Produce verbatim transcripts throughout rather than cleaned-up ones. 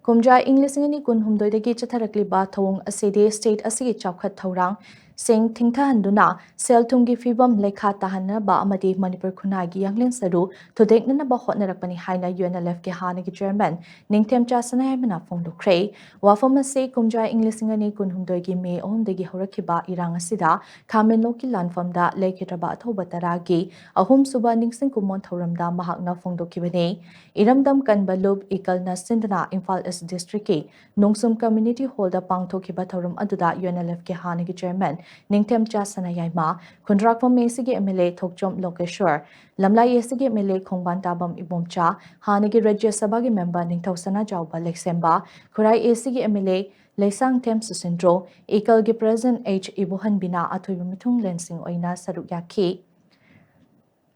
ꯀꯨꯝꯖꯥ ꯏꯪ ꯂꯤꯁꯤꯡ ꯑꯅꯤ ꯀꯨꯟꯍꯨꯝꯗꯣꯏꯗꯒꯤ ꯆꯠꯊꯔꯛꯂꯤꯕ ꯊꯧꯑꯣꯡ ꯑꯁꯤꯗꯤ state ꯑꯁꯤꯒꯤ ꯆꯥꯎꯈꯠ ꯊꯧꯔꯥꯡꯁꯤꯡ ꯊꯤꯡꯊꯍꯟꯗꯨꯅ ꯁꯦꯜ ꯊꯨꯝꯒꯤ ꯐꯤꯕꯝ ꯂꯩꯈꯥ ꯇꯥꯍꯟꯅꯕ ꯑꯃꯗꯤ ꯃꯅꯤꯄꯨꯔ ꯈꯨꯟꯅꯥꯏꯒꯤ ꯌꯥꯡꯂꯦꯟ ꯁꯔꯨ ꯊꯨꯗꯦꯛꯅꯅꯕ ꯍꯣꯠꯅꯔꯛꯄꯅꯤ ꯍꯥꯏꯅ UNLFꯀꯤ ꯍꯥꯟꯅꯒꯤ chairman ꯅꯤꯡꯊꯦꯝꯆꯥ ꯁꯅꯥꯌꯥꯏꯃꯅ ꯐꯣꯡꯗꯣꯛꯈ꯭ꯔꯦ꯫ ꯋꯥꯐꯝ ꯑꯁꯤ ꯀꯨꯝꯖꯥ ꯏꯪ ꯂꯤꯁꯤꯡ ꯑꯅꯤ ꯀꯨꯟꯍꯨꯝꯗꯣꯏꯒꯤ ꯃꯦ ꯑꯍꯨꯝꯗꯒꯤ ꯍꯧꯔꯛꯈꯤꯕ ꯏꯔꯥꯡ ꯑꯁꯤꯗ ꯈꯥꯃꯦꯟꯂꯣꯛꯀꯤ ꯂꯥꯟꯐꯝꯗ ꯂꯩꯈꯤꯗ꯭ꯔꯕ ꯑꯊꯧꯕ ꯇꯔꯥꯒꯤ ꯑꯍꯨꯝꯁꯨꯕ ꯅꯤꯡꯁꯤꯡ ꯀꯨꯝꯑꯣꯟ ꯊꯧꯔꯝꯗ ꯃꯍꯥꯛꯅ ꯐꯣꯡꯗꯣꯛꯈꯤꯕꯅꯤ꯫ ꯏꯔꯝꯗꯝ ꯀꯟꯕ ꯂꯨꯞ ꯏꯀꯜꯅ ꯁꯤꯟꯗꯨꯅ ꯏꯝꯐꯥꯜ East Districtꯀꯤ ꯅꯣꯡꯁꯨꯝ Community Hallꯗ ꯄꯥꯡꯊꯣꯛꯈꯤꯕ ꯊꯧꯔꯝ ꯑꯗꯨꯗ UNLFꯀꯤ ꯍꯥꯟꯅꯒꯤ chairman ꯅꯤꯡꯊꯦꯝꯆꯥ ꯁꯅꯥꯌꯥꯏꯃ, ꯈꯨꯟꯗ꯭ꯔꯥꯛꯄꯝ ACꯒꯤ MLA ꯊꯣꯛꯆꯣꯝ ꯂꯣꯀꯦꯁꯣꯔ, ꯂꯝꯂꯥꯏ ACꯒꯤ MLA ꯈꯣꯡꯕꯥꯟ ꯇꯥꯕꯝ ꯏꯕꯣꯝꯆꯥ, ꯍꯥꯟꯅꯒꯤ ꯔꯥꯖ꯭ꯌ ꯁꯚꯥꯒꯤ member ꯅꯤꯡꯊꯧ ꯁꯅꯥꯖꯥꯎꯕ ꯂꯩꯁꯦꯝꯕ, ꯈꯨꯔꯥꯏ ACꯒꯤ MLA ꯂꯩꯁꯥꯡꯊꯦꯝ ꯁꯨꯁꯤꯟꯗ꯭ꯔꯣ, ꯏꯀꯜꯒꯤ president H ꯏꯕꯣꯍꯟꯕꯤꯅ ꯑꯊꯣꯏꯕ ꯃꯤꯊꯨꯡꯂꯦꯟꯁꯤꯡ ꯑꯣꯏꯅ ꯁꯔꯨꯛ ꯌꯥꯈꯤ꯫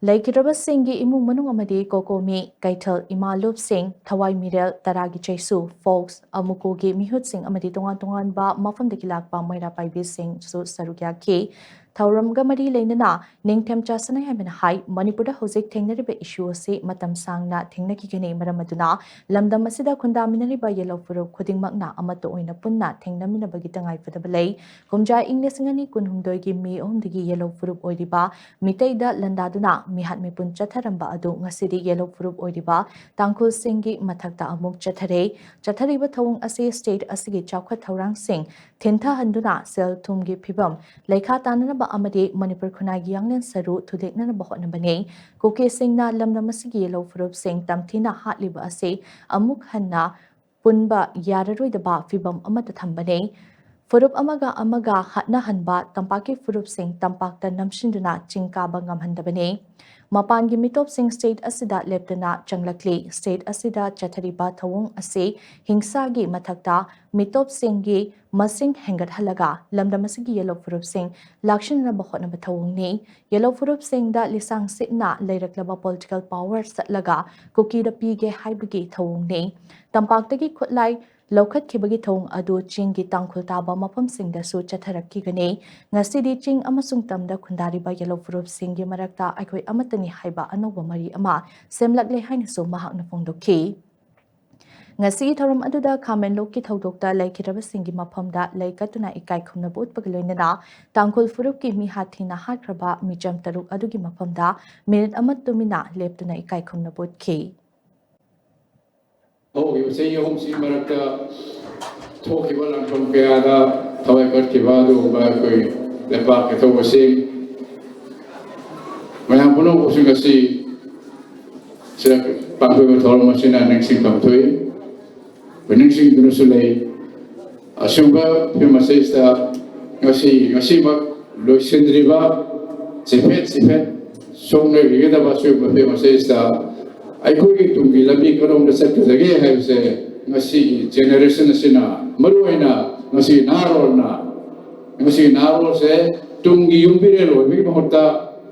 ꯂꯩꯈꯤꯗ꯭ꯔꯕꯁꯤꯡꯒꯤ ꯏꯃꯨꯡ ꯃꯅꯨꯡ ꯑꯃꯗꯤ ꯀꯣꯀꯣꯃꯤ ꯀꯩꯊꯦꯜ ꯏꯃꯥ ꯂꯨꯞꯁꯤꯡ, ꯊꯋꯥꯏ ꯃꯤꯔꯦꯜ ꯇꯔꯥꯒꯤ ꯆꯩꯁꯨ, ꯐꯣꯛꯁ, ꯑꯃꯨꯀꯣꯒꯤ ꯃꯤꯍꯨꯠꯁꯤꯡ ꯑꯃꯗꯤ ꯇꯣꯉꯥꯟ ꯇꯣꯉꯥꯟꯕ ꯃꯐꯝꯗꯒꯤ ꯂꯥꯛꯄ ꯃꯩꯔꯥ ꯄꯥꯏꯕꯤꯁꯤꯡꯁꯨ ꯁꯔꯨꯛ ꯌꯥꯈꯤ꯫ ꯊꯧꯔꯝꯒ ꯃꯔꯤ ꯂꯩꯅꯅ ꯅꯤꯡꯊꯦꯝꯆꯥ ꯁꯅꯥꯌꯥꯏꯃꯅ ꯍꯥꯏ, ꯃꯅꯤꯄꯨꯔꯗ ꯍꯧꯖꯤꯛ ꯊꯦꯡꯅꯔꯤꯕ issue ꯑꯁꯤ ꯃꯇꯝ ꯁꯥꯡꯅ ꯊꯦꯡꯅꯈꯤꯒꯅꯤ, ꯃꯔꯝ ꯑꯗꯨꯅ ꯂꯝꯗꯝ ꯑꯁꯤꯗ ꯈꯨꯟꯗꯥꯃꯤꯟꯅꯔꯤꯕ ꯌꯦꯜꯍꯧ ꯐꯨꯔꯨꯞ ꯈꯨꯗꯤꯡꯃꯛꯅ ꯑꯃꯠꯇ ꯑꯣꯏꯅ ꯄꯨꯟꯅ ꯊꯦꯡꯅꯃꯤꯟꯅꯕꯒꯤ ꯇꯉꯥꯏꯐꯗꯕ ꯂꯩ꯫ ꯀꯨꯝꯖꯥ ꯏꯪ ꯂꯤꯁꯤꯡ ꯑꯅꯤ ꯀꯨꯟꯍꯨꯝꯗꯣꯏꯒꯤ ꯃꯦ ꯑꯍꯨꯝꯗꯒꯤ ꯌꯦꯜꯍꯧ ꯐꯨꯔꯨꯞ ꯑꯣꯏꯔꯤꯕ ꯃꯤꯇꯩꯗ ꯂꯥꯟꯗꯥꯗꯨꯅ ꯃꯤꯍꯥꯠ ꯃꯤꯄꯨꯟ ꯆꯠꯊꯔꯝꯕ ꯑꯗꯨ ꯉꯁꯤꯗꯤ ꯌꯦꯜꯍꯧ ꯐꯨꯔꯨꯞ ꯑꯣꯏꯔꯤꯕ ꯇꯥꯡꯈꯨꯜꯁꯤꯡꯒꯤ ꯃꯊꯛꯇ ꯑꯃꯨꯛ ꯆꯠꯊꯔꯦ꯫ ꯆꯠꯊꯔꯤꯕ ꯊꯧꯑꯣꯡ ꯑꯁꯤ state ꯑꯁꯤꯒꯤ ꯆꯥꯎꯈꯠ ꯊꯧꯔꯥꯡꯁꯤꯡ ꯊꯤꯟꯊꯍꯟꯗꯨꯅ ꯁꯦꯜ ꯊꯨꯝꯒꯤ ꯐꯤꯕꯝ ꯂꯩꯈꯥ ꯇꯥꯅꯅꯕ ꯑꯃꯗꯤ ꯃꯅꯤꯄꯨꯔ ꯈꯨꯟꯅꯥꯏꯒꯤ ꯌꯥꯡꯂꯦꯟ ꯁꯔꯨ ꯊꯨꯗꯦꯛꯅꯅꯕ ꯍꯣꯠꯅꯕꯅꯤ꯫ ꯀꯨꯀꯤꯁꯤꯡꯅ ꯂꯝꯗꯝ ꯑꯁꯤꯒꯤ ꯌꯦꯜꯍꯧ ꯐꯨꯔꯨꯞꯁꯤꯡ ꯇꯝꯊꯤꯅ ꯍꯥꯠꯂꯤꯕ ꯑꯁꯤ ꯑꯃꯨꯛ ꯍꯟꯅ ꯄꯨꯟꯕ ꯌꯥꯔꯔꯣꯏꯗꯕ ꯐꯤꯕꯝ ꯑꯃꯠꯇ ꯊꯝꯕꯅꯤ꯫ ꯐꯨꯔꯨꯞ ꯑꯃꯒ ꯑꯃꯒ ꯍꯥꯠꯅꯍꯟꯕ, ꯇꯝꯄꯥꯛꯀꯤ ꯐꯨꯔꯨꯞꯁꯤꯡ ꯇꯝꯄꯥꯛꯇ ꯅꯝꯁꯤꯟꯗꯨꯅ ꯆꯤꯡ ꯀꯥꯕ ꯉꯝꯍꯟꯗꯕꯅꯤ꯫ ꯃꯄꯥꯟꯒꯤ ꯃꯤꯇꯣꯞꯁꯤꯡ state ꯑꯁꯤꯗ ꯂꯦꯞꯇꯅ ꯆꯪꯂꯛꯂꯤ꯫ State ꯑꯁꯤꯗ ꯆꯠꯊꯔꯤꯕ ꯊꯧꯑꯣꯡ ꯑꯁꯤ ꯍꯤꯡꯁꯥꯒꯤ ꯃꯊꯛꯇ ꯃꯤꯇꯣꯞꯁꯤꯡꯒꯤ ꯃꯁꯤꯡ ꯍꯦꯟꯒꯠꯍꯜꯂꯒ ꯂꯝꯗꯝ ꯑꯁꯤꯒꯤ ꯌꯦꯜꯍꯧ ꯐꯨꯔꯨꯞꯁꯤꯡ ꯂꯥꯛꯁꯤꯟꯅꯕ ꯍꯣꯠꯅꯕ ꯊꯧꯑꯣꯡꯅꯤ꯫ ꯌꯦꯜꯍꯧ ꯐꯨꯔꯨꯞꯁꯤꯡꯗ ꯂꯤꯁꯥꯡ ꯁꯤꯠꯅ ꯂꯩꯔꯛꯂꯕ political power ꯆꯠꯂꯒ ꯀꯨꯀꯤꯗ ꯄꯤꯒꯦ ꯍꯥꯏꯕꯒꯤ ꯊꯧꯑꯣꯡꯅꯤ꯫ ꯇꯝꯄꯥꯛꯇꯒꯤ ꯈꯨꯠꯂꯥꯏ ꯂꯧꯈꯠꯈꯤꯕꯒꯤ ꯊꯧꯑꯣꯡ ꯑꯗꯨ ꯆꯤꯡꯒꯤ ꯇꯥꯡꯈꯨꯜ ꯇꯥꯕ ꯃꯐꯝꯁꯤꯡꯗꯁꯨ ꯆꯠꯊꯔꯛꯈꯤꯒꯅꯤ꯫ ꯉꯁꯤꯗꯤ ꯆꯤꯡ ꯑꯃꯁꯨꯡ ꯇꯝꯗ ꯈꯨꯟꯗꯥꯔꯤꯕ ꯌꯦꯜꯍꯧ ꯐꯨꯔꯨꯞꯁꯤꯡꯒꯤ ꯃꯔꯛꯇ ꯑꯩꯈꯣꯏ ꯑꯃꯠꯇꯅꯤ ꯍꯥꯏꯕ ꯑꯅꯧꯕ ꯃꯔꯤ ꯑꯃ ꯁꯦꯝꯂꯛꯂꯦ ꯍꯥꯏꯅꯁꯨ ꯃꯍꯥꯛꯅ ꯐꯣꯡꯗꯣꯛꯈꯤ꯫ ꯉꯁꯤꯒꯤ ꯊꯧꯔꯝ ꯑꯗꯨꯗ ꯈꯥꯃꯦꯟꯂꯣꯛꯀꯤ ꯊꯧꯗꯣꯛꯇ ꯂꯩꯈꯤꯗ꯭ꯔꯕꯁꯤꯡꯒꯤ ꯃꯐꯝꯗ ꯂꯩ ꯀꯠꯇꯨꯅ ꯏꯀꯥꯏ ꯈꯨꯝꯅꯕ ꯎꯠꯄꯒ ꯂꯣꯏꯅꯅ ꯇꯥꯡꯈꯨꯜ ꯐꯨꯔꯨꯞꯀꯤ ꯃꯤꯍꯥꯠ ꯊꯤꯅ ꯍꯥꯠꯈ꯭ꯔꯕ ꯃꯤꯆꯝ ꯇꯔꯨꯛ ꯑꯗꯨꯒꯤ ꯃꯐꯝꯗ ꯃꯤꯅꯤꯠ ꯑꯃ ꯇꯨꯃꯤꯟꯅ ꯂꯦꯞꯇꯨꯅ ꯏꯀꯥꯏ ꯈꯨꯝꯅꯕ ꯎꯠꯈꯤ꯫ ꯍꯧꯈꯤꯕ ꯆꯍꯤ ꯑꯍꯨꯝꯁꯤ ꯃꯔꯛꯇ ꯊꯣꯛꯈꯤꯕ ꯂꯥꯟꯐꯝ ꯀꯌꯥꯗ ꯊꯋꯥꯏ ꯀꯠꯈꯤꯕ ꯑꯗꯨꯒꯨꯝꯕ ꯑꯩꯈꯣꯏ ꯂꯩꯄꯥꯛꯀꯤ ꯊꯧꯕꯁꯤꯡ ꯃꯌꯥꯝ ꯄꯨꯝꯅꯃꯛꯄꯨꯁꯨ ꯉꯁꯤ ꯁꯤꯗ ꯄꯥꯡꯊꯣꯛꯏꯕ ꯊꯧꯔꯝ ꯑꯁꯤꯅ ꯅꯤꯡꯁꯤꯡꯐꯝ ꯊꯣꯛꯏ꯫ ꯑꯩꯈꯣꯏ ꯅꯤꯡꯁꯤꯡꯗꯨꯅꯁꯨ ꯂꯩ꯫ ꯑꯁꯤꯒꯨꯝꯕ ꯐꯤꯕꯝ ꯑꯁꯤꯗ ꯉꯁꯤ ꯉꯁꯤꯃꯛ ꯂꯣꯏꯁꯤꯟꯗ꯭ꯔꯤꯕ ꯆꯤꯐꯦꯠ ꯆꯤꯐꯦꯠ ꯁꯣꯛꯅꯕꯤꯒꯗꯕ ꯑꯁꯤꯒꯨꯝꯕ ꯐꯤꯕꯝ ꯑꯁꯤꯗ ꯑꯩꯈꯣꯏꯒꯤ ꯇꯨꯡꯒꯤ ꯂꯝꯕꯤ ꯀꯔꯣꯝꯗ ꯆꯠꯀꯗꯒꯦ ꯍꯥꯏꯕꯁꯦ ꯉꯁꯤꯒꯤ ꯖꯦꯅꯦꯔꯦꯁꯟ ꯑꯁꯤꯅ, ꯃꯔꯨꯑꯣꯏꯅ ꯉꯁꯤ ꯅꯍꯥꯔꯣꯜꯅ, ꯉꯁꯤ ꯅꯍꯥꯔꯣꯜꯁꯦ ꯇꯨꯡꯒꯤ ꯌꯨꯝꯕꯤꯔꯦꯜ ꯑꯣꯏꯕꯒꯤ ꯃꯍꯨꯠꯇ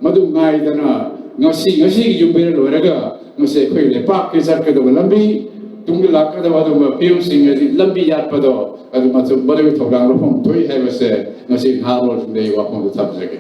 ꯃꯗꯨ ꯉꯥꯏꯗꯅ ꯉꯁꯤ, ꯉꯁꯤꯒꯤ ꯌꯨꯝꯕꯤꯔꯦꯜ ꯑꯣꯏꯔꯒ ꯉꯁꯤ ꯑꯩꯈꯣꯏ ꯂꯩꯄꯥꯛꯀꯤ ꯆꯠꯀꯗꯕ ꯂꯝꯕꯤ, ꯇꯨꯡꯗ ꯂꯥꯛꯀꯗꯕ ꯑꯗꯨꯒꯨꯝꯕ ꯐꯤꯕꯝꯁꯤꯡ ꯑꯁꯤ ꯂꯝꯕꯤ ꯌꯥꯠꯄꯗꯣ ꯑꯗꯨ ꯃꯗꯨꯒꯤ ꯊꯧꯗꯥꯡ ꯂꯧꯐꯝ ꯊꯣꯛꯏ ꯍꯥꯏꯕꯁꯦ ꯉꯁꯤ ꯅꯍꯥꯔꯣꯜꯁꯤꯡꯗ ꯑꯩ ꯋꯥꯐꯝꯗ ꯊꯝꯖꯒꯦ꯫